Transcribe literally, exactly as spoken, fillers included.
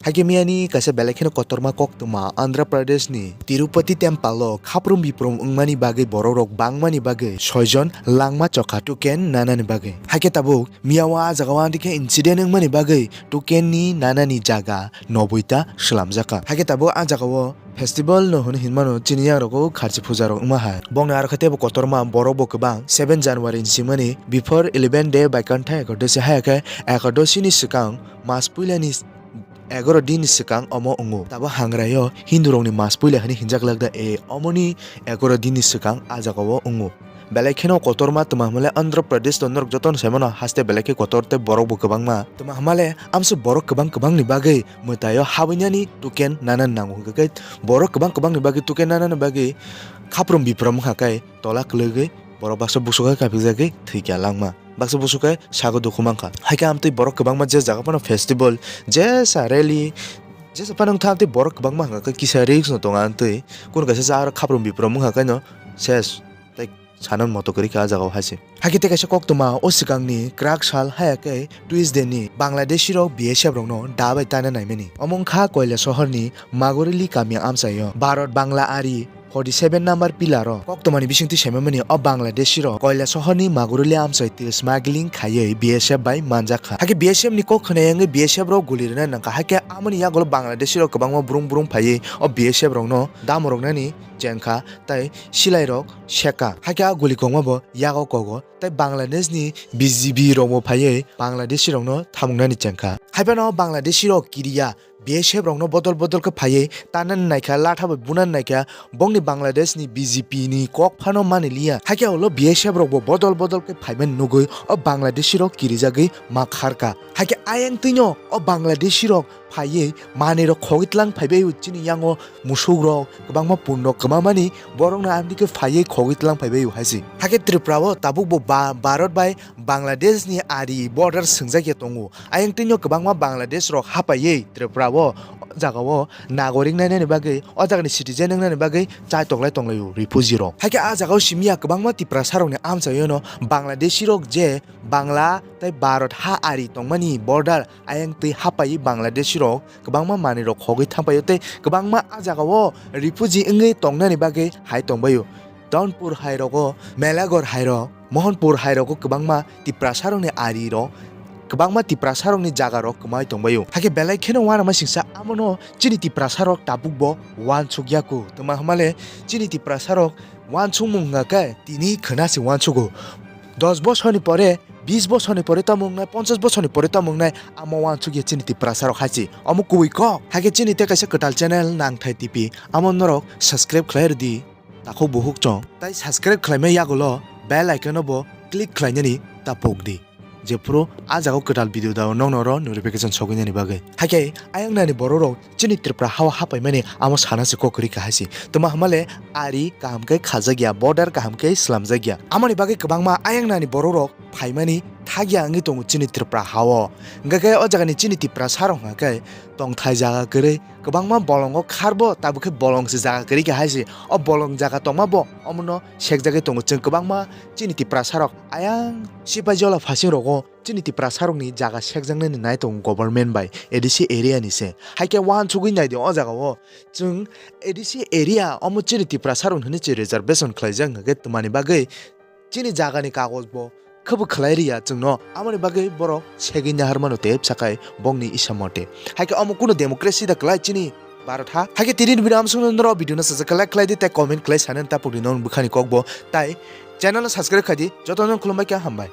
Hakhe miyani kaisa belai kheno kotorma koktwma Andhra Pradesh ni Tirupati temple o khaprum biprum wngmani bagwi borok rok bangmani bagwi soijon langma chokha token nanani bagwi. Hakhe tabuk miya o ah jaga o andikhe incident wngmani bagwi token ni nanani jaga nobwi ta swlamjakha. Hakhe tabuk ah jaga o festival no hwnwi hinmano chini yagrogo kharchi puja rok wngma hai. Bongni aro khe teibo kotorma borok bo kwbang seven January ni singmani before eleven day Vaikunta Ekadoshi hai khe Ekadoshi ni swkang mas puilani egaro din ni swkang omo wngo. Tabuk hangrai o Hindu rokni mas puila hwnwi hinjak lak da e omoni egaro din ni swkang ah jaga o wngo. Belai kheno kotorma twma hwnmale Andhra Pradesh to norok jotono saimano haste belai khe kotor tei borok bo kwbangma. Twma hwnmale amso borok kwbang kwbangni bagwi mwtaio habwinani token nanani nango hwnkhe borok kwbang kwbangni bagwi token nanani bagwi khaprum biprum wngkha khe tola kwlwgwi borok baksa busukai kapikjagwi thwikha langma. Baksa busukai sago dukhu mankha. Haikhe amtwi borok kwbangma je jaga phano festival, jesa rally, jesa phano wngkha amtwi borok kwbangma hwnkha khe kisa risk no tongo amtwi. Kunu kaisa ja aro khaprum biprum wngkha khe no ses. Tei sana moto kwrwi kha ah jaga o hai se. Hakhe tei kaisa koktwma o swkangni kwrak sal haya khe Tuesday ni Bangladeshi rok B S F rokno da bai tana naimani. Omo wngkha Koila sohorni Magurili kami amchaio Bharat Bangla ari forty seven number pillar o. Koktwmani bisingtwi saimani o Bangladeshi rok Koila sohorni Magurili amchai twi smuggling khaiwi B S F bai manjak kha. Hakhe B S F ni kok khwnai wngwi B S F rok guli rwna nangkha. Hakhe amoni yagulo Bangladeshi rok kwbangma brum brum phaiwi o B S F rokno damo roknani chengkha tei silai rok sekha. Hakhe a guli kongma bo yago kogo tei Bangladesh ni B G B rok bo phaiwi Bangladeshi rok no thamungnani chengkha. Haiphano Bangladeshi rok kiriya B S F rok no bodol bodol khe phaiwi tanani naikha, latha bai bunani naikha, bongni Bangladesh ni B G P ni kok phano mani liya. Hakhe ulo B S F rok bo bodol bodol khe phaimani nugwi o Bangladeshi rok kirijagwi ma kharkha. Hakhe ayang twino o Bangladeshi rok phaiwi manwi rok khogwi tlang phaibai chini yango musuk rok kwbangma pun rok kwmamani borok no amtwi khe phaiwi khogwi tlang phaibai hai se. Hakhe Tripura o tabuk bo ba-, Bharat bai Bangladesh ni ari border swngjak ya tongo. Ayang twino kwbangma Bangladesh rok hapaiwi Tripura o jaga o nagorik nainani bagwi o jaga ni citizen wngnani bagwi chai tonglai tonglai o refugee rok. Hakhe a jaga o simi ya kwbangma Tiprasa rok ni amchaio no Bangladeshi rok je Bangla tei Bharat ha ari tongmani border ayang twi hapaiwi Bangladeshi rok kwbangma manwi rok khogwi thangpaio tei kwbangma a jaga o refugee wngwi tongnani bagwi hai tongbaio. Donpur hai rogo, Melagor hai rok, Mohanpur hai rogo kwbangma Tiprasa rokni ari rok, kwbangma Tiprasa rokni jaga rok kwmai tongbaio. Hakhe belai kheno uanama singsa amono chini Tiprasa rok tabuk bo uansuk yaku. Twma hwnmale chini Tiprasa rok uansukmung hwnga khe tini khwna se uansugo. Dos bosorni pore, bis bosorni pore tamo wngnai, ponchas bosorni pore tamo wngnai, amo uansukya chini Tiprasa rok hai se. Omo kubui kok. Hakhe chini tei kaisa kwtal channel Nangthai T V, amo norok subscribe khlai rwdi, takhuk buhuk chong. Tai subscribe khlaimai yagulo bell icon no bo click khlainani ta pokdi. Jephuru a jaga o kwtal video dao nokno oro notification sogwinani bagwi. Hakhe ayang nani borok rok chini Tripura hao hapaimani amo sana se kok kwrwi kahai se. Twma hwnmale ari kaham khe khajak ya, border kaham khe slamjak ya. Amoni bagwi kwbangma ayang nani borok rok phaimani thagya wngwi tongo chini Tripura hao. Hwnkha khe o jaga ni chini Tiprasa rok hwnkha khe tongthai jaga kwrwi kwbangma bolongo kharbo, tabuk khe bolong se jaga kwrwi khe hai se. O bolong jaga tongma bo omono sekjagwi tongo chwng kwbangma chini Tiprasa rok ayang sipai jola phasing rogo chini Tiprasa rokni jaga sekjaknani nai tongo government bai A D C area ni se. Hai khe uansugwi nai di o jaga o chwng A D C area omo chini Tiprasa rok hwnwi se reservation khlaijak hwnkhe twmani bagwi chini jagani kagoj bo khwbo khlai riya chwngno, amoni bagwi borok segwi naharmano tei bwsakai bongni isa mote. Hai khe omo kuno democracy da kwlai chini Bharat ha? Hai khe tini ni video amsukno norok video no sajak khe like khlai di tei comment khlai sanani tapuk di non bwkhani kokbo tai channel no subscribe khai di. Jotono khulumbai khe hambai.